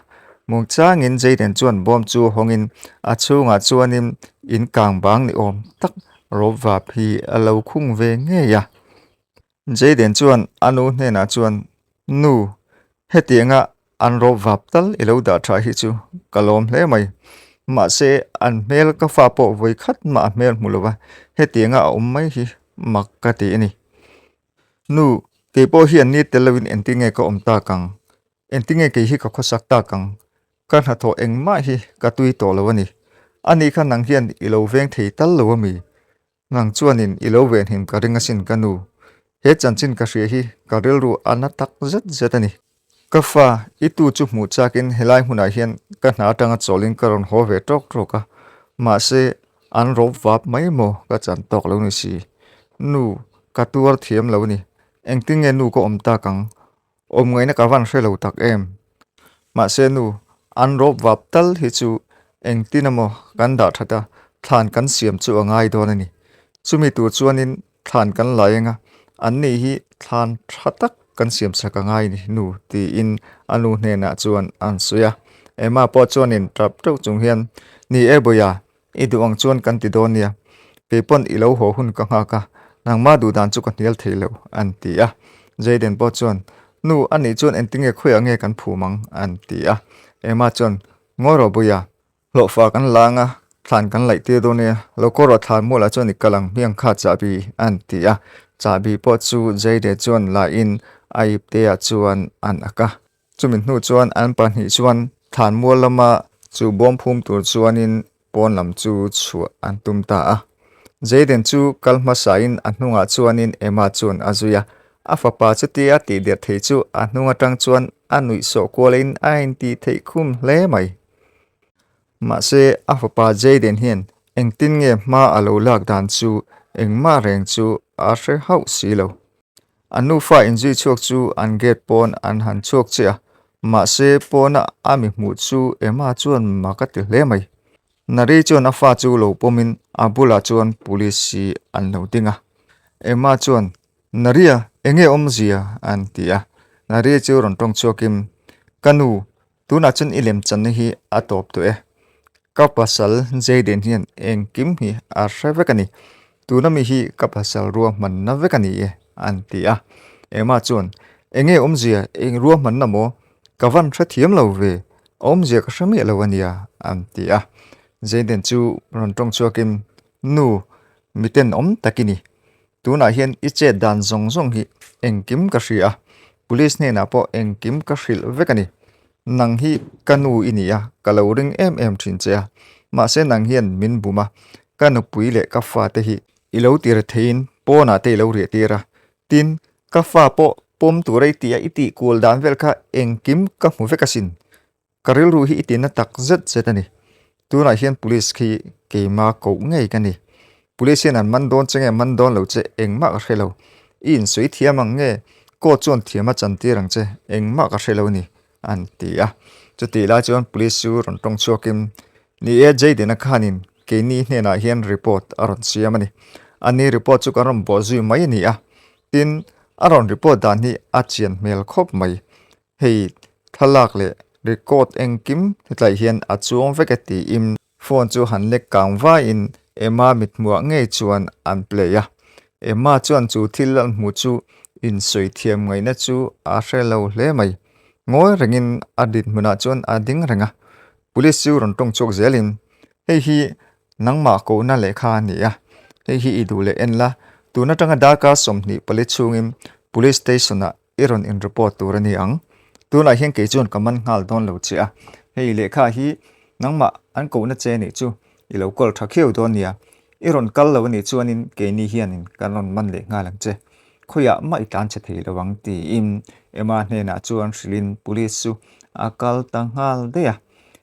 Muangchangin Jayden chuan bawm chu hawngin a chhungah chuanin in kang bang ni awm tak rawp vap hi a lo khung ve ngei a. Jayden chuan a nu hnenah chuan, Nu, hetianga an rawp vap tal i lo dah tha hi chu ka lawm hle mai. Mahse, an hmel ka fa pawh vawi khat mah a hmel hmu lo va, hetianga a awm mai hi mak ka ti a ni. Nu, kei pawh hi an ni tel loin engtin nge ka awm tak ang? Engtin nge kei hi ka khawsak tak ang? Ka hnathawh engmah hi ka tui tawh lo a ni. Ani kha nang hian i lo veng thei tal lo a mi? Nang chuanin i lo venhim ka ring asin ka nu. He chanchin ka hria hi ka rilru a na tak zet zet a ni. Ka fa, i tu chu hmuh chakin helai hmunah hian ka hna atanga chawlin ka rawn haw ve tawk tawk a, mahse an rawp vap mai maw ka chan tawk lo ni si. Nu, ka tuar thiam lo a ni. Engtin nge nu ka awm tak ang? Awm ngaihna ka van hre lo tak em? Mahse nu, an rawp vap tal hi chu engtin emaw kan dah that a, thlan kan siam chu a ngai dawn a ni. Chumi tur chuanin thlan kan lai eng a, anni hi thlan tha tak kan siam sak a ngai ni nu tiin a nu hnenah chuan an sawi a. Emma pawh chuanin tap teuh chung hian, Ni e Bawiha, I duh ang chuan kan ti dawn nia. Kei pawn i lo haw hun ka nghak a, nangmah duh dan chu ka hnial thei lo, an ti a. Jayden pawh chuan, Nu, a nih chuan engtinge khawiah nge kan phum ang? an ti a. Emma chuan, Ngawi rawh Buia, hlawhfa kan la anga thlan kan laih tir dawn nia, lo kaw rawh thlan mualah chuan i kal ang hmiang kha chahbi, an ti a. Chahbi pawh chu Jayde chuan la in a ipteah chuan an ak a. Chumi hnu chuan an pahnih chuan thlanmual lama chu bawm phum tur chuanin pawn lam chu chhuah an tum ta a. Jayden chu kal hmasain a hnungah chuanin Emma chuan a zui a, a fapa chutia tih der thei chu a hnung atang chuan a nuih sawh kualin a intih theih khum hle mai. Mahse a fapa Jayden hian engtin nge hma a lo lak dan chu engmah reng chu a hre hauh si lo. An nufa inzui chhuak chu an gate pawn an han chhuak chiah a, mahse pawna a mi hmuh chu Emma chuan mak a ti hle mai. Nari chuan a fa chu lo pawmin a bulah chuan police hi an lo ding a. Emma chuan, Naria, enge awmzia? an ti a. Naria chu rawn tawng chhuakin, Ka nu, Tunah chuan i lemchanna hi a tawp tawh e. Ka pasal Jayden hian engkim hi a hre vek a ni. Tuna mi hi ka pasal ruahmanna vek a ni e, an ti a. Emma chuan, Enge awmzia, eng ruahmanna maw? Ka van hrethiam lo ve, a awmzia ka hre miah lo a nia, an ti a. Jayden chu rawn tawng chhuakin, Nu, miten awm tak i ni. Tunah hian i chet dan zawng zawng hi engkim ka hria a, police hnenah pawh engkim ka hrilh vek a ni. Nang hi ka nu i ni a, ka lo ring em em thin che a, mahse nang hian min bum a, ka nupui leh ka fate hi i lo tir theiin pawnah te i lo riah tir a, tin, ka fa pawh pawm tura i tih a i tih kual dan vel kha engkim ka hmu vek asin. Ka rilru hi i tihna tak zet zet a ni. Tunah hian police khi keima koh ngei ka ni. Police hian an man dawn che nge man dawn lo che engmah ka hre lo. I insawi thiam ang nge court chuan thiam a chantir ang che engmah ka hre lo a ni an ti a. Chutih lai chuan police chu rawn tawng chhuakin ni e Jayden-a khanin keini hnenah hian report a rawn siam a ni. Ani report chu kan rawn bawh zui mai a ni a. Tin, a rawn report dan hi a chian hmel khawp mai. Hei thlalak leh record engkim hetlaih hian a chuang vek e tiin phone chu han lek kang vaiin Emma mithmuah ngei chuan an play a. Emma chuan chu thil an hmuh chu insawi thiam ngaihna chu a hre lo hle mai. Ngawi rengin a dinhmunah chuan a ding reng a. Police chu rawn tawng chhuak zelin, Hei hi nangmah kohna lehkha a ni a, hei hi i duh leh en la, tun atanga darkar 24 chhungin Police Station-ah i rawn in report tur a ni ang. Tunah hian kei chuan ka man nghal dawn lo che a, hei lehkha hi nangmah an kohna che nih chu i lo kawl tha khiau dawn nia. I rawn kal lo a nih chuanin keini hianin kan rawn man leh nghal ang che. Khawiah mah i tlan chhe thei lo ang tiin Emma hnenah chuan hrilhin police chu a kal ta nghal daih a.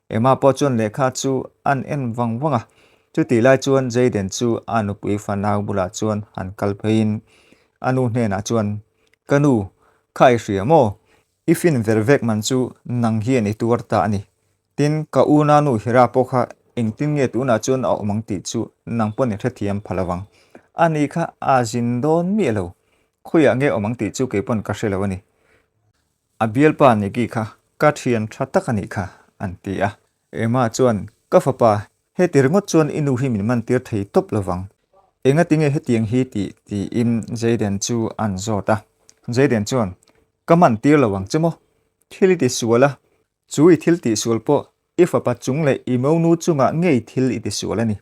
Emma pawh chuan lehkha chu an en vang vang a, chutih lai chuan Jayden chu a nupui fanau bulah chuan han kal pheiin a nu hnenah chuan Ka nu, kha i hria maw? I fin ver vek man chu nang hian i tuar ta a ni. Tin, ka una nu Hira pawh kha engtin nge tunah chuan a awm ang tih chu nang pawn i hrethiam pha lovang. Ani kha a zin dawn miah lo. Khawiah nge awm ang tih chu kei pawn ka hre lo a ni. A bialpa Nikki kha ka thian tha tak a nih kha, an ti a. Emma chuan, Ka fapa, heti ringawt chuan i nu hi min man tir thei tawp lovang. Engati nge hetiang hi tih? tiin Jayden chu an zawt a. Jayden chuan, Ka man tir lo ang che maw? Thil i ti sual a, chu i thil tih sual pawh i fapa chung leh i monu chungah ngei thil i ti sual a ni.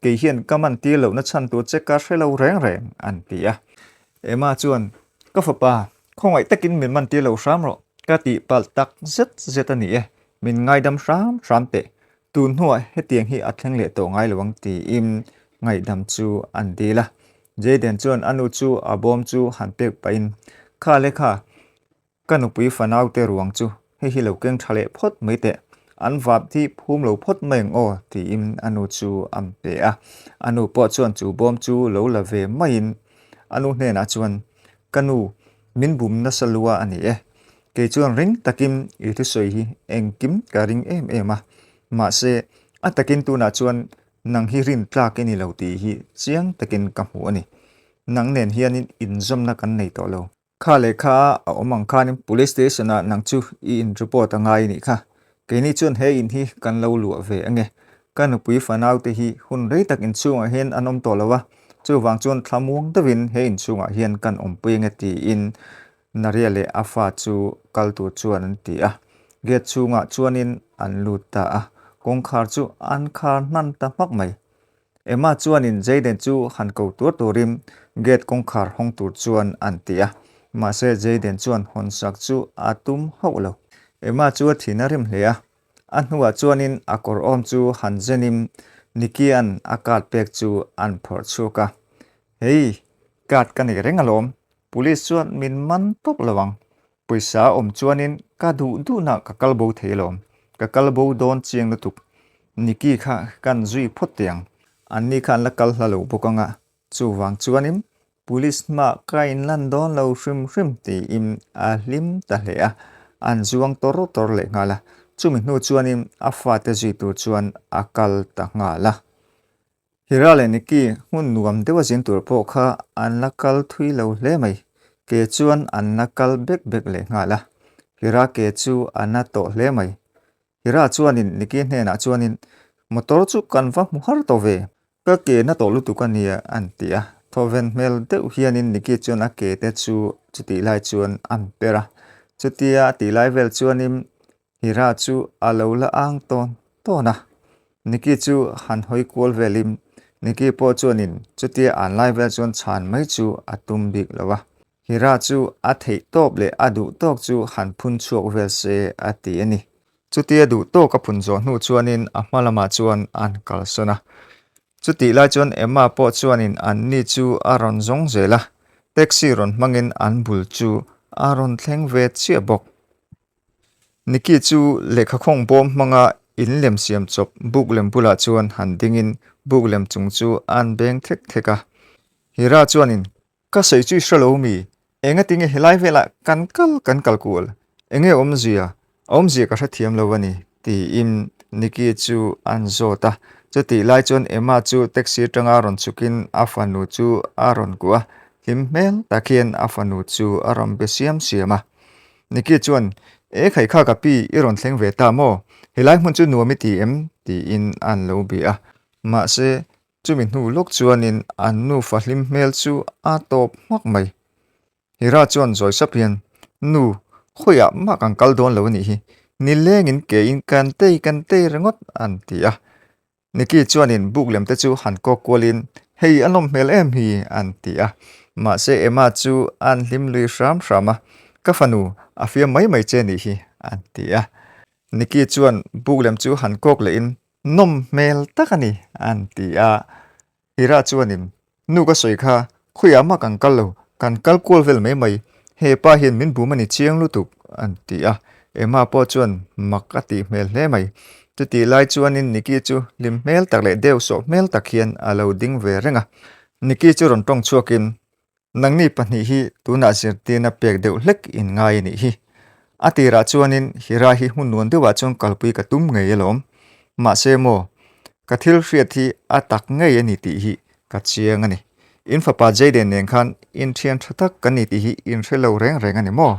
Kei hian ka man tir lohna chhan tur che ka hre lo reng reng, an ti a. Emma chuan, Ka fapa, khawngaih takin min man tir lo hram rawh, ka tih palh tak zet zet a ni e, min ngaidam hram hram teh, tun hnuah hetiang hi a thleng leh tawh ngai lo ang tiin ngaihdam chu an dil a. Jayden chuan a nu chu a bawm chu han pek pahin, Kha le kha, Ka nupui fanaute ruang chu hei hi lo keng tha leh phawt mai teh, an vap hi phum lo phawt mai ang aw tiin a nu chu a pe a. A nu pawh chuan chu bawm chu lo la ve maiin a nu hnenah chuan, Ka nu, min bum nasa lua a ni e. Kei chuan ring takin i thusawi hi engkim ka ring em em a, mahse a takin tunah chuan nang hi rin tlak i ni lo tih hi chiang takin ka hmu a ni. Nang nen hianin inzawmna kan nei tawh lo. Kha leh kha a awm ang khanin Police Station ah nang chu i in report a ngai anih kha. Keini chuan he in hi kan lo luah ve ange. Ka nupui fanaute hi hun rei tak inchhungah hian an awm tawh lo a, chuvang chuan thlamuang deuhin he inchhungah hian kan awmpui ange tiin Naria leh a fa chu kal tur chuan an ti a. Gate chhungah chuanin an lut ta a, kawngkhar chu an khar hnan ta hmak mai. Emma chuanin Jayden chu han ko tur turin gate kawngkhar hawng tur chuan an ti a, mahse Jayden chuan hawnsak chu a tum hauh lo. Emma chu a thin a rim hle a, a hnuah chuanin a kawr awm chu han zenin Nicky-a'n a card pek chu an phawrh chhuak a, Hei, card ka nei reng alawm, police chuan min man tawp lo ang, Pawisa a awm chuanin ka duh duhna ka kal bo thei alawm, ka kal bo dawn chiang lutuk. Nikki kha kan zui phawt teh ang, anni kha an la kal hla lo bawk anga, chuvang chuanin police hmah ka inlan dawn lo hrim hrim tiin a hlim ta hle a, an zuang tawr tawr leh nghal a, chumi hnu chuanin a fate zui tur chuan a kal ta nghal a. Hira leh Nikki hmun nuam deuha zin tur pawh kha an la kal thui lo hle mai. Ke chuan an la kal bek bek leh nghal a. Hira ke chu a na tawh hle mai. Hira chuanin Nikki hnenah chuanin, Motor chu kan va hmu har tawh ve. Ka ke na tawh lutuk a nia, an ti a. Thawven hmel deuh hianin Nikki chuan a ke te chu chutih lai chuan an per a. Chutia a tih lai vel chuanin Hira chu a lo la ang tawn tawn a, Nikki chu han hawi kual velin Nikki pawh chuanin chutia an lai vel chuan chhan mai chu a tum bik lo a, Hira chu a theih tawp leh a duh tawk chu han phun chhuak vel se a ti a ni. Chutia duh tawk a phun zawh hnu chuanin a hma lamah chuan an kalsawn a, chutih lai chuan Emma pawh chuanin anni chu a rawn zawng zel a, taxi rawn hmangin an bul chu a rawn thleng ve chiah bawk. Nikki chu lehkha khawng bawm hmanga in lem siam chawp buk lem bulah chuan han dingin buk lem chung chu an beng thek thek a. Hira chuanin, Ka sawi chu i hre lo mi? Engatinge helai velah kan kal kan kal kual? Enge awmzia? A awmzia ka hrethiam lo a ni, tiin Nikki chu an zawt a. Chutih lai chuan Emma chu taxi atanga rawn chhukin a fanu chu a rawn kuah a, hlim hmel tak hian a fanu chu a rawn be siam siam a. Nikki chuan, E khai kha ka pi, i rawn thleng ve ta maw? Helai hmun chu nuam i ti em? tiin an lo bih a. Mahse, chumi hnu lawk chuanin an nufa hlim hmel chu a tawp hmak mai. Hira chuan zawi sap hian, Nu, khawiah mah kan kal dawn lo a nih hi. Nilengin kein kan tei kan tei ringawt an ti a. Nikki chuanin buk lem te chu han kawk kualin, Hei a nawm hmel em hi, an ti a. Mahse Emma chu an hlim lui hram hram a, Ka fanu, a fiam mai mai che nih hi, an ti a. Nikki chuan buk lem chu han kawk lehin, Nawm hmel tak a ni, an ti a. Hira chuanin, Nu ka sawi kha, khawiah mah kan kal lo, kan kal kual vel mai mai, he pa hian min bum a ni chiang lutuk, an ti a. Emma pawh chuan mak a tih hmel hle mai. Chutih lai chuanin Nikki chu hlim hmel tak leh deuh sawh hmel tak hian a lo ding ve reng a. Nikki chu rawn tawng chhuakin, Nangni pahnih hi tunah zirtirna pek deuh hlek in ngai a nih hi. A tirah chuanin Hira hi hmun nuam deuhah chuan kalpui ka tum ngei alawm. Mahse maw, ka thil hriat hi a tak ngei a ni tih hi ka chiang a ni. In fapa Jayden nen khan inthian tha tak kan ni tih hi in hre lo reng reng a ni maw?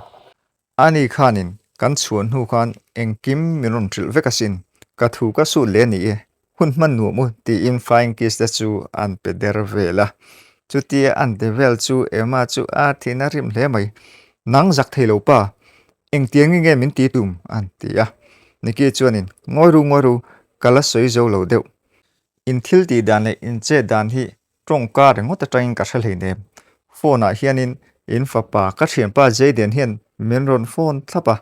Ani khanin kan chhuah hnu khan engkim min rawn hrilh vek asin, ka thu ka sut leh a ni e, hun hman nuam u tiin flying kiss te chu an pe der vel a. Chutia an ti vel chu Emma chu a thin a rim hle mai, Nang zak thei lo pa, engtiang nge min ti tum? an ti a. Nikki chuanin, Ngawi ru ngawi ru, ka la sawi zo lo deuh. In thil tih dan leh in chet dan hi Tawngka ringawt atangin ka hre hleinem. Phone ah hianin in fapa ka thianpa Jayden hian min rawn phone thlap a,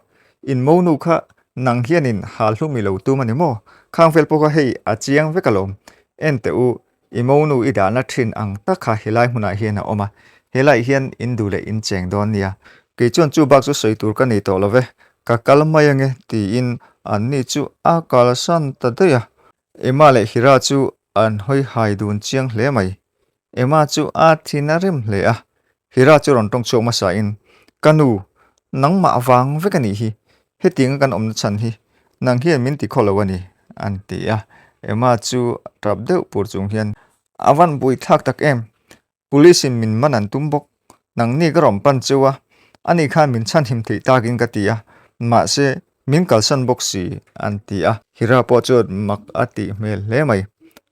in monu kha nang hianin hal hlum i lo tum a ni maw? Khang vel pawh kha hei a chiang vek alawm. En teh u, i monu i dahna thin ang tak kha helai hmunah hian a awm a, helaiah hian in duh leh in cheng dawn nia. Kei chuan chu bak chu sawi tur ka nei tawh lo ve, ka kal mai ange tiin anni chu a kalsan ta daih a. Emma leh Hira chu an hawi hai dun chiang hle mai. Emma chu a thin a rim hle a, Hira chu rawn tawng chhuak hmasa in, Ka nu, nangmah vang vek a nih hi, hetianga kan awmna chhan hi nang hian min ti khaw lo a ni, an ti a. Emma chu tap deuh pur chung hian, A van buaithlak tak em, Police in min man an tum bawk. Nangni ka rawn pan cheu a, ani khan min chhanhim theih takin ka ti a, mahse. Min kalsan bawk si, an ti a. Hira pawh chuan mak a tih hmel hle mai.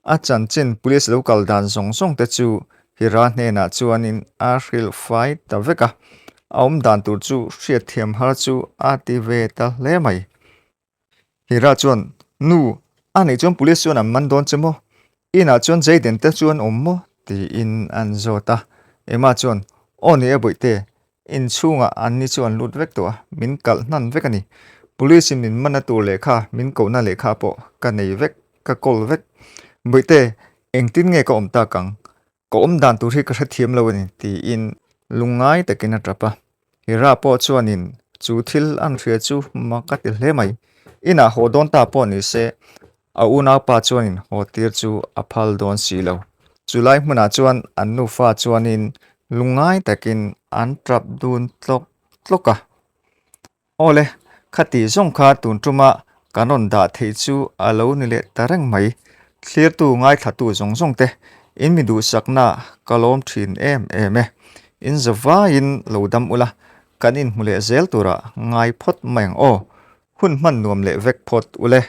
A chanchin police lo kal dan zawng zawng te chu Hira hnenah chuanin a hrilh fai ta vek a. A awm dan tur chu hriatthiam har chu a ti ve ta hle mai. Hira chuan, Nu, a nih chuan police chuan an man dawn che maw? Inah chuan Jayden te chu an awm maw? tiin an zawt a. Emma chuan, Aw ni e bawihte, inchhungah an ni chu an lut vek tawh a, min kalh hnan vek a ni. Police in min manna tur lehkha, min kohna lehkha pawh ka nei vek, ka kawl vek. Bawihte, engtin nge ka awm tak ang? Ka awm dan tur hi ka hrethiam lo a ni, tiin lungngai takin a tap a. Hira pawh chuanin chu thil an hria chu mak a ti hle mai. Inah haw dawn ta pawh ni se, a unaupa chuanin haw tir chu a phal dawn si lo. Chulai hmunah chuan an nufa chuanin lungngai takin an tap dun tlawk tlawk a. Awle, khati zawng kha tun tuma kan rawn dah theih chu a lo ni leh ta reng mai. Thlirtu ngaithlatu zawng zawng te, in mi duhsakna ka lawm thin em em e. In zavaiin lo dam ula, kan inhmu leh zel turah ngai phawt mai ang aw. Hun hman nuam leh vek phawt ule.